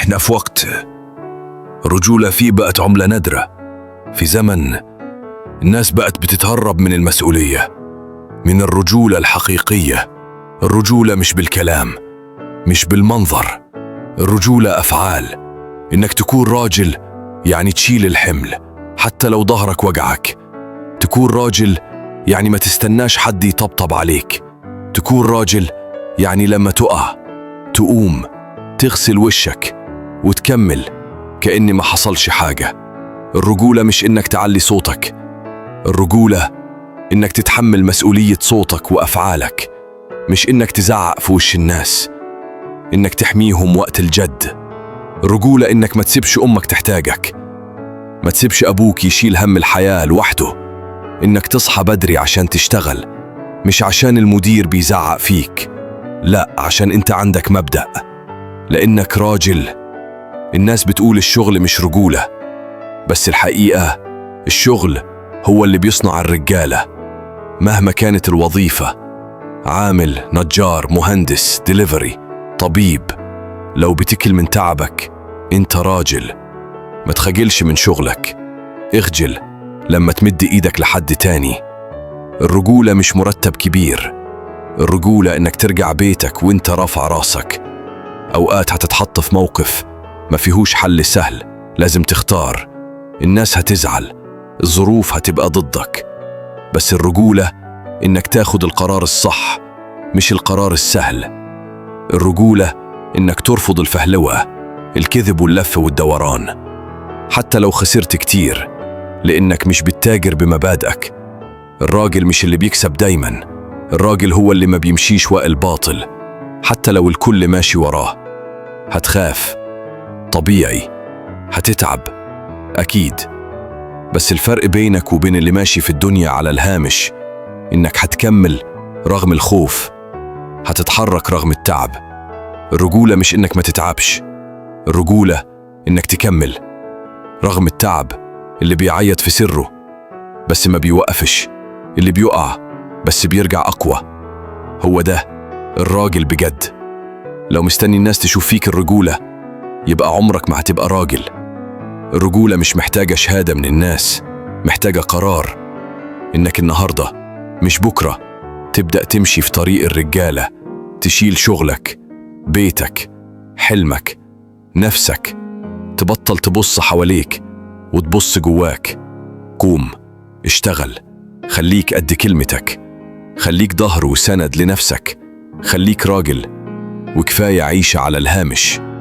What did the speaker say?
احنا في وقت الرجولة فيه بقت عملة نادرة. في زمن الناس بقت بتتهرب من المسؤولية، من الرجولة الحقيقية. الرجولة مش بالكلام، مش بالمنظر، الرجولة أفعال. إنك تكون راجل يعني تشيل الحمل حتى لو ظهرك وجعك. تكون راجل يعني ما تستناش حد يطبطب عليك. تكون راجل يعني لما تقع تقوم، تغسل وشك وتكمل كأن ما حصلش حاجة. الرجولة مش إنك تعلي صوتك، الرجولة إنك تتحمل مسؤولية صوتك وأفعالك. مش إنك تزعق في وش الناس، إنك تحميهم وقت الجد. الرجولة إنك ما تسيبش أمك تحتاجك، ما تسيبش أبوك يشيل هم الحياة لوحده. إنك تصحى بدري عشان تشتغل، مش عشان المدير بيزعق فيك، لا، عشان أنت عندك مبدأ، لأنك راجل. الناس بتقول الشغل مش رجولة، بس الحقيقة الشغل هو اللي بيصنع الرجالة. مهما كانت الوظيفة، عامل، نجار، مهندس، دليفري، طبيب، لو بتكل من تعبك انت راجل. ما تخجلش من شغلك، اخجل لما تمد ايدك لحد تاني. الرجولة مش مرتب كبير، الرجولة انك ترجع بيتك وانت رافع راسك. اوقات هتتحط في موقف ما فيهوش حل سهل، لازم تختار. الناس هتزعل، الظروف هتبقى ضدك، بس الرجولة إنك تاخد القرار الصح مش القرار السهل. الرجولة إنك ترفض الفهلوة، الكذب واللف والدوران، حتى لو خسرت كتير، لإنك مش بتتاجر بمبادئك. الراجل مش اللي بيكسب دايما، الراجل هو اللي ما بيمشيش ورا الباطل حتى لو الكل ماشي وراه. هتخاف، طبيعي، هتتعب أكيد، بس الفرق بينك وبين اللي ماشي في الدنيا على الهامش إنك هتكمل رغم الخوف، هتتحرك رغم التعب. الرجولة مش إنك ما تتعبش، الرجولة إنك تكمل رغم التعب. اللي بيعيط في سره بس ما بيوقفش، اللي بيقع بس بيرجع أقوى، هو ده الراجل بجد. لو مستني الناس تشوف فيك الرجولة يبقى عمرك ما هتبقى راجل. الرجولة مش محتاجة شهادة من الناس، محتاجة قرار إنك النهاردة مش بكرة تبدأ تمشي في طريق الرجالة، تشيل شغلك، بيتك، حلمك، نفسك، تبطل تبص حواليك وتبص جواك. قوم، اشتغل، خليك قد كلمتك، خليك ظهر وسند لنفسك، خليك راجل، وكفاية عيشة على الهامش.